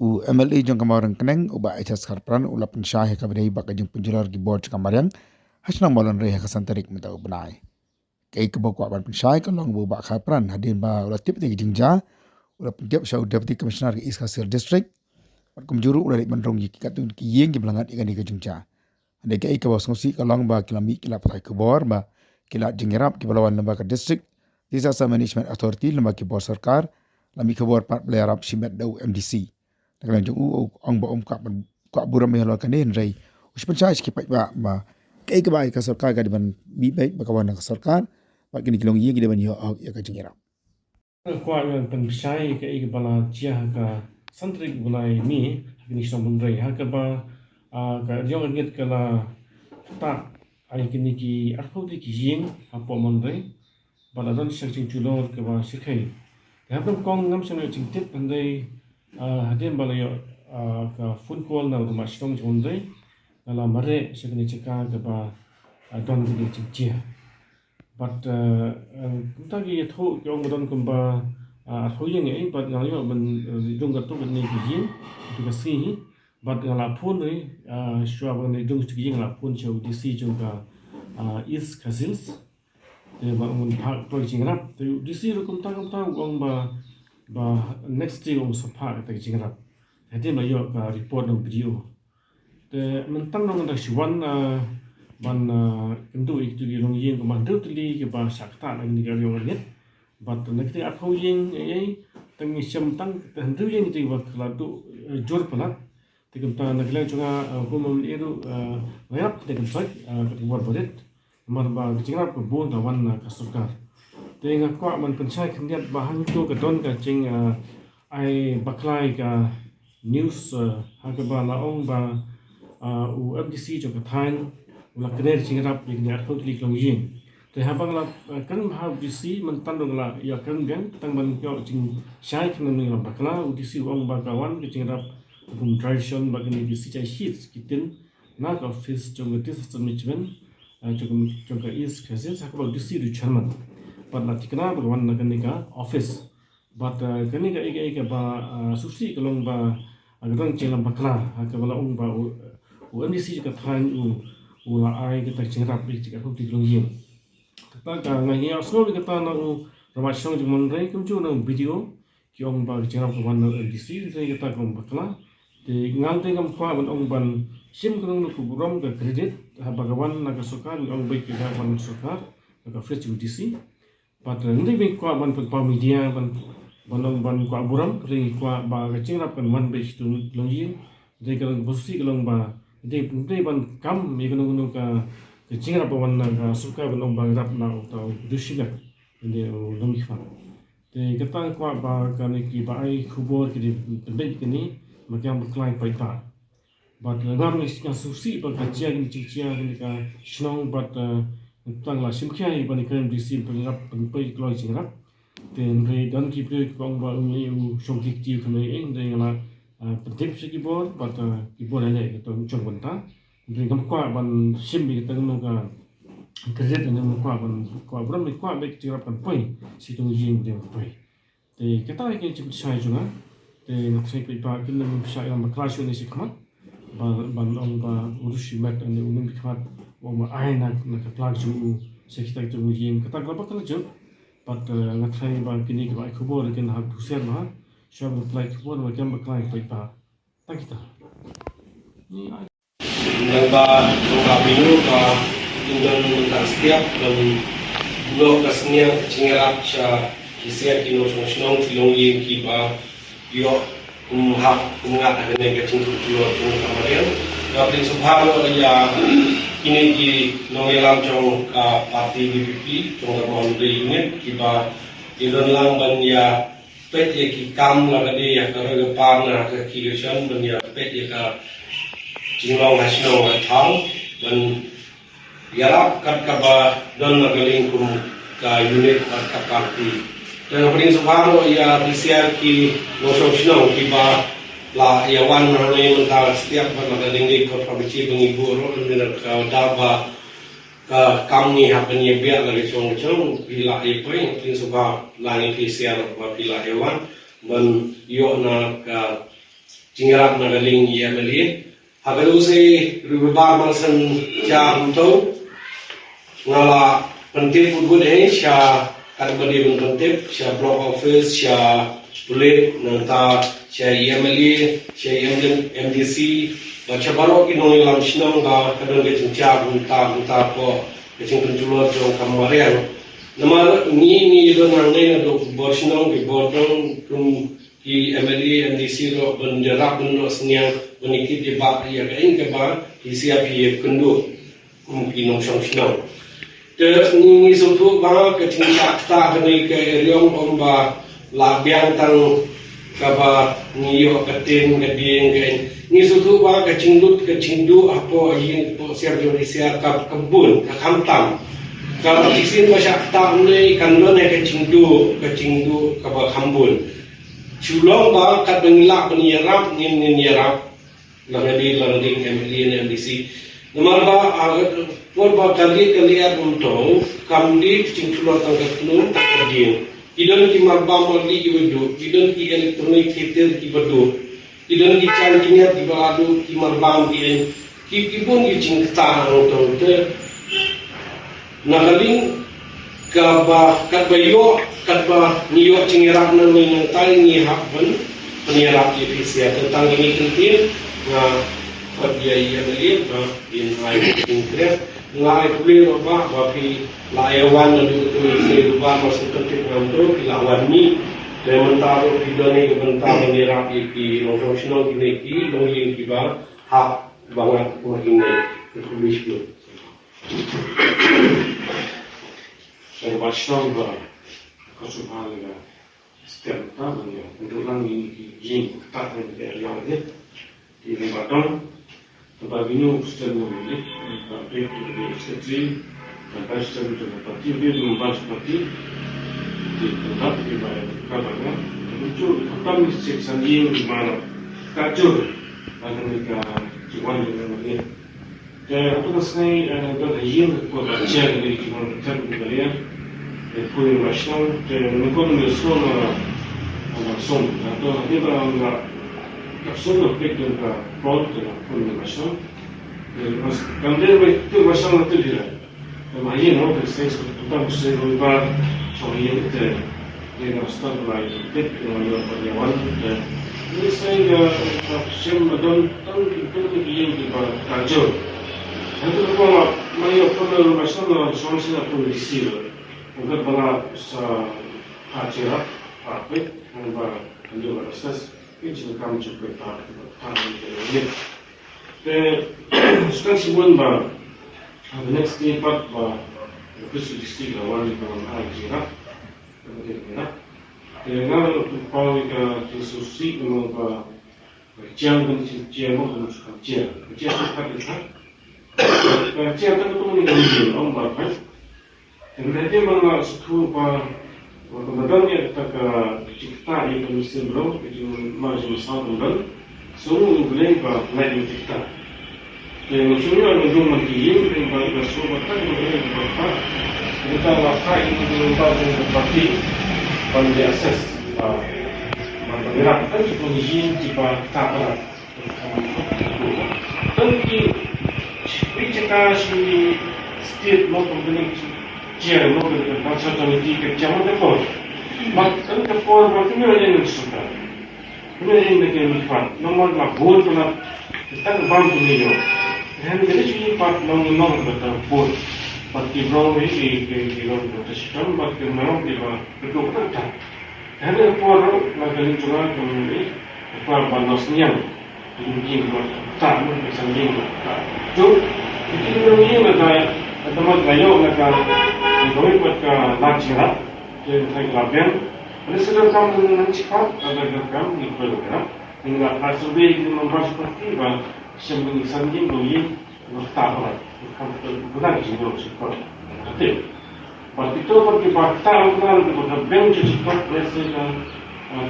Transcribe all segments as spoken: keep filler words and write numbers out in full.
U M L A jong ka Mawryngkneng, u Bah H S Kharpran, u la pynshai ha kaba ïadei bad ka jingpynjulor ki bor jong ka mariang ha shnong Mawlynrei ha ka san tarik mynta u bnai. Kaei kaba u kwah ban pynshai ka long ba u Bah Kharpran, hadien ba u la tip ïa ka jingjia, u la pyntip sha u Deputy Commissioner ka East Khasi Hills District, bad kumjuh ruh u la leit ban rung ïa ki katto ki ïing kiba la ngat ïa kane ka jingjia. Hynrei kaei kaba sngewsih ka long ba ki la mih ki lad pathai khubor ba ki lad jingïarap kiba la wan lyngba ka District Disaster Management Authority lyngba ki bor sorkar, la mih khubor pat ba la ïarap shimet da u M D C. Na ka liang jong u, u ong ba um kwah ban, kwah burom ïa halor kane, hynrei u shu pynshai sha ki paidbah ba kaei kaba ai ka sorkar ka dei ban mih beit, ba ka wan na ka sorkar, bad kine ki longïing ki dei ban ïoh hok ïa ka jingïarap. Nga kwah ban pynshai kaei kaba la jia ha ka san tarik u bnai May ha kane ka shnong Mawlynrei, ha kaba, ah, ka rïong ka ngit ka la ktah ïa kine ki arphew tylli ki ïing hapoh Mawlynrei, bad la don sa ka jingjulor kaba shyrkhei. Te hapdeng kong ngam shym ïoh jingtip, hynrei, ah, hadien ba la ïoh, ah, ka phone call na u rangbah shnong jong Mawlynrei, nga la mareh sha kane ka jaka kaba, ah, don kane ka jingjia. Bad, ah, ah, kumta ki ïathuh ki ong ba don kumba, ah, arphew ïing ei, bad nga la ïoh ban, ah, rung katto katne ki ïing, katto ka sngi hi. Bad nga la phone hi, ah, shuwa ba ngan rung katto ka ïing, nga la phone sha u D C jong ka, ah, East Khasi Hills. Te ba un phah kloi jingïarap. Te u D C ruh kumta kumta u ong ba, ba next day un sa phah kata ka jingïarap. Hadien ba ïoh ka report na u B D O. Te mynta ngan da shu wan, ah, ban, ah, kynduh ïa kito ki longïing kumba hynriew tylli kiba shah ktah na kane ka rïong ka ngit. Bad na kito arphew ïing ei, tang ngi shem tang kito hynriew ïing kito kiba la duh, eh, jur palat. Te kumta na ka liang jong nga, ah, kum u M L A ruh, ah, nga ïarap kane ka jait, ah, ka khubor ba rit. Namar ba ka jingïarap ka bun ka wan na ka sorkar. Te nga kwah ban pynshai khyndiat ba hangto ka don ka jing, ah, ai bakla ïa ka news, ah, ha kaba la ong ba, ah, u M D C jong ka thaiñ u la kner jingïarap ïa kine arphew tylli ki longïing. Te haba nga la, ah, kren ha u D C mynta ruh nga la ïa kren biang tang ban ïoh jingshai khnang ïa la bakla, u D C u ong ba ka wan ka jingïarap kum dry ration bad kine ki sijai sheets ki tin na ka office jong ka Disaster Management, ah, jong, jong ka East Khasi Hills, ha kaba u D C u dei u chairman. Bad la thikna ba ka wan na kane ka office. Bad, ah, kane ka, ka, kaba, ah, sngewsih ka long ba, ah, ka don jingïaleh bakla, ha kaba la ong ba u, u M D C jong ka thaiñ u, u la ai kata ka jingïarap ïa kito ki longïing. Kata ka nga ïohsngew ïa kata na u rangbah shnong jong Mawlynrei kumjuh na u B D O, ki ong ba ka jingïarap ka wan na u M D C, hynrei kata ka long bakla. Te nga te ngam kwah ban ong ban shim kano kano ka burom ka credit, haba ka wan na ka sorkar, ngi ong ba ka wan na ka sorkar, na ka office jong u D C. Bad, eh, ngi dei ban kwah ban pynpaw media, ban, ban ong ban kwah burom, hynrei ngi kwah ba ka jingïarap kan wan beit sha kito ki longïing, hynrei ka long ba sngewsih ka long ba, ngi dei, ngi dei ban kam ïa kano kano ka, ka jingïarap ba wan na ka sorkar ban ong ba ngi ïarap na uta u Dushi Gat, ïa u nongmihkhmat. Te kata nga kwah ba kane kiba ai khubor ki dei pynbeit kane, ba ki ïa bakla ïa paidbah. Bad nga ruh nga sngewsih ba ka jia kane ka jingjia kane ka shnong bad, eh, tang la shim khia ïa ba ne kren D C pynrap pynpoi kloi jingïarap. Te hynrei don ki briew kiba ong ba u ne u shong ki kti u kane ïa hynrei nga la, eh, pyntip sha ki bor bad, eh, ki bor ïaleh ki to jong bynta. Hynrei ngam kwah ban shim ïa kata kano ka credit, ngam kwah ban kwah burom, kwah ba ka jingïarap kan poi sha kito ki ïing, dei ban poi. Te kata ka jingpynshai jong nga. Te nga tharai ba kin nym shah ïalam bakla shuh ne shakhmat. Ba, ban ong ba u Dushi Gat ne u nongmihkhmat, ba ong ba ai na, na ka pla jong u sha kita ki jong ïing, kata ka la bakla jong. Bad, eh, nga tharai ba kine kiba ai khubor kin hap husiar bha. Shuwa ban pynlait khubor ba kin bakla ïa paidbah. Tang kita. Ni ai. Nangba, nangba bino ba kin don nangta step ban ïoh ka sniang ka jingïarap sha ki siat ki nongshong shnong ki longïing kiba ïoh kum hap kum ngat ha kane ka jingkut jingïoh jong ka mariang. Nga pdiang sngewbha ïa kine ki nongïalam jong ka party V P P jong ka Mawlynrei unit kiba ïadon lang ban ïa peit ïa ki kam la ka dei ïa ka roi ka par na ka ki ka shan ban ïa peit ïa ka jinglong ha shnong ha thaw ban ïarap kat kaba don na ka liang kum ka unit bad ka party. Te nga pdiang sngewbha ruh ïa ki siat ki nongshong shnong kiba la ïa wan hangne mynta step bad la ka dei ngi ko pa bichi ba ngi buh ruh mynta ka da ba ka kam ngi hap ban ïa biang la ka jong ka jong phi la ïa poi, phi sngewbha la ngi phi siar ba phi la ïa wan ban ïoh na ka Jingïarap na ka liang i M L A. Ha ka dei u sei Rwibar marsan jar mynta nga la pyntip u bud eh sha katba dei ban pyntip sha block office, sha pulit, nangta sha i M L A, sha i M D C, bad sha baroh ki nongïalam shnong ba ka don ka jingïarap mynta mynta ko ka jingpynjulor jong ka mariang. Namar ngi ngi don hangne naduh bor shnong ki bor dong kum ki M L A, M D C ruh ban ïarap ban noh synñiang ban ïa kit ïa ba ïa ka ïing kaba phi sngap ïa kynduh kum ki nongshong shnong. Te ngi ngi sngewthuh ba ka jingshah ktah kane ka eriong ym ba la biang tang kaba ngi ïoh ka tin ka dieng ka ïing. Ngi sngewthuh ba ka jinglut ka jingduh hapoh ïing hapoh siap jong ki siap ka ka bun ka khamtam. Kaba shisien ba shah ktah ne kan don ka jingduh ka jingduh kaba kham bun. Shu long ba katba ngi lah ban ïarap ngin ngin ïarap. Lane dei lane dei M L A ne M D C. Namar ba ah, por ba ka lieh ka liat um to kam dei ka jingpynlong tang ka kynun tang ka dieng. Ki don ki marbam marli kiba duh, ki don ki electronic theater kiba duh, ki don ki jan ki niat kiba la duh, ki marbam ki ei, ki ki bun ki jingktah um to te. Na ka liang kaba katba ïoh katba ngi ïoh jingïarap na ngi nangta ngi hap ban pynïarap ïa phi sha tang kine ki ktien nga khot ïa ïa ka liang ba in ai jingkren nga ai pule ba ba ba phi la ïa wan na dei tu se ba ba se tang ki ngam tu phi la wan ni. Te mynta ruh phi don ïa ka bynta ban ïarap ïa ki nongshong shnong kine ki nongïing kiba hap ba ngat ko kine ki pule sha. Ka ba shnong ba ka shu ba le ka stem ta ban ïa ka duh lang ïa ki ïing ta ban ïa ïa ïa. Ki ïing ba tong ba bini u stem ïa ïa ba pek tu ïa secretary ba ba stem tu ba party ba ba party. Ki ba ki ba ka ba ka tu ka tam ni sek san ïing ba ka jur ba ka ni ka ki wan ïa ïa. Te hato ka sngi, eh, don ha ïing ka por ba cher ka dei ki mon ka ter ka dei. Te pui ba shnong, te nyngkong nyngkong shnong na na song. Hato ha dei ba nga ka song na pek ka pon te na pui ba shnong. Te mas kam dei ba tu ba shnong na tu dei la. Te ma ïing no te sngi song tu tam sngi ba shnong ïing te. Ïa ka stad ba ïa ka tip ïa ka ïa ka wan te. Ïa ka ïa ka shem ba don tang ki tang ki ïing ki ba ka jur. Hynrei ka ba ma ïa ka ba ma shem ba shem shem ka pun di si ba. Ka ba la sa ha jira ha pit ba ka ïa ka sas ki jingkam jingpynta ka ba ka ïa ka ïa. Te stad si bun ba the next day pat ba the district la wan ba la ha jira. Ka dei ka. Te nga ruh tu pau ïa ka jingsngewsih namar ba ka jiang kan jingsngewsih mo kan jiang. Ka jiang tu ka dei ka. Ka jiang tu tu ni kan jiang ong ba ka. Te nga dei ba nga sngewthuh ba ba ka madan ïa kata ka jingktah ïa ka mynsiem briew ka jingma jingsaw kan don. Sngewthuh U Blei ba lait ïa kata. Te nga sngewthuh ba dum man ki ïing, te ba ka sngewthuh ba ka ba ka ba ka. Kita ba ka ïing ba ka ba ka party ban di assess. Ba ban di rak kan ki ïing ki ba ka ba. Kan ki wi jaka shi state mo company chair mo company kan sa committee ka jam ka por. Ba kan ka por ba kan ïa ïa suka. Kane ïing na ka mifat, namar la bun pynat, tang bam tu ni yo. Hen kane shu pat long long ba ta bun. Pat ki brong hi ki ki ki long ba ta shitom, pat ki marong ki ba betul ta ta. Hen ka por la ka ling chunga ka mung ni, ka por ba nos niam. Ki king ba ta mun ka sang king ba ta. Tu, ki king ba ni na ta, ta mat la yo na ka, ka wei pat ka la chira, ki thai la ben. Ni sa ka kam ni nan chipat, ka ka kam ni ko ka. Ngi la phah survey ki member party ba shem ngi san ngi dong ngi ba kata ba kam ka guna ki jingdon shu ko. Kate. Ba kito ba ki ba kata ba kata ba ka ben shu ko, let's say ka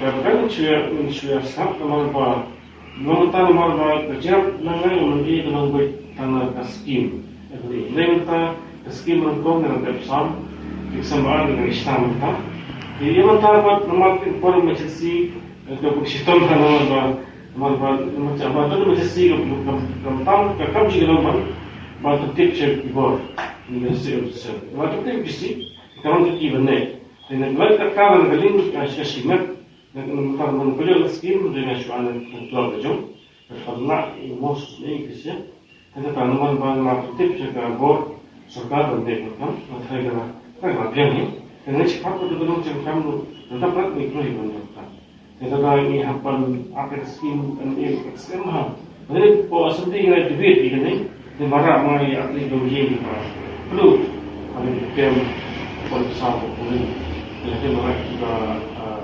ka ben shu ya shu ya sap namar ba namar ta namar ba ka jap na ngai ngi ka nang bai tang ka scheme. Neng ta ka scheme nang kong nang ka psam ki sambar nang stam ta. Ki ya ta ba namar ki por emergency ka bu shitam ta namar ba Namar ba, namar ba, ba, ba, ba, ka kam, ka kam, ka kam jong ki long ban, ban pyntip sha ki bor. Ni ka state of the state. Ba ka tip ki si, ka long ki ban ne. Te na ka ka ka ka ling ka shi ka shi ngat. Na ka namar ban ka jong ka skim, de na shu an ka klok ka jong. Ka kam na i mos ne ki si. Te ka namar ba ma pyntip sha ka bor, sorkar ban de ka kam, na ka ka ka ka biang ni. Te na shi pat ka ka long jong kam lu, na ta prat ni ko i ban jong kam. Te ka dei ngi hap ban ap ïa ka skim, an ïa ka skim ha. Hynrei ko assembly ngi debate ïa kane, te marah ma ïa ka dei ïing ba plu. Hynrei ka kem pon sa ko puli. Te ka marah ki ba, ah,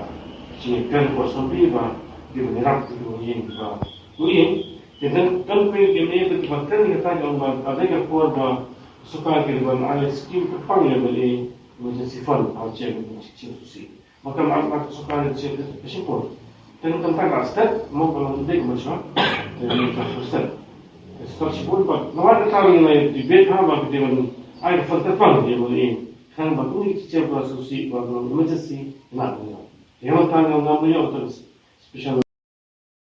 jingïakren ko assembly ba ki ba nyerap ki ba ïing ba plu ïing. Te kan kan phi ki ba ïa ka ba kan ïa ka jong ba ka dei ka por ba suka ki ban ai skim ka pang ïa ba ïa emergency fund, ha, check, check, check, check. Maka ma ma suka ne che ke shipor. Teng teng ka step mo ko de ko shwa. Teng ka step. Step shipor ba no wa ka ta ni debate ha ba ke de ban ai ka fanta pang de mo ni. Kan ba ku ni che ba su si ba ko emergency na ko. Ye ma ta ni na mo yo ta special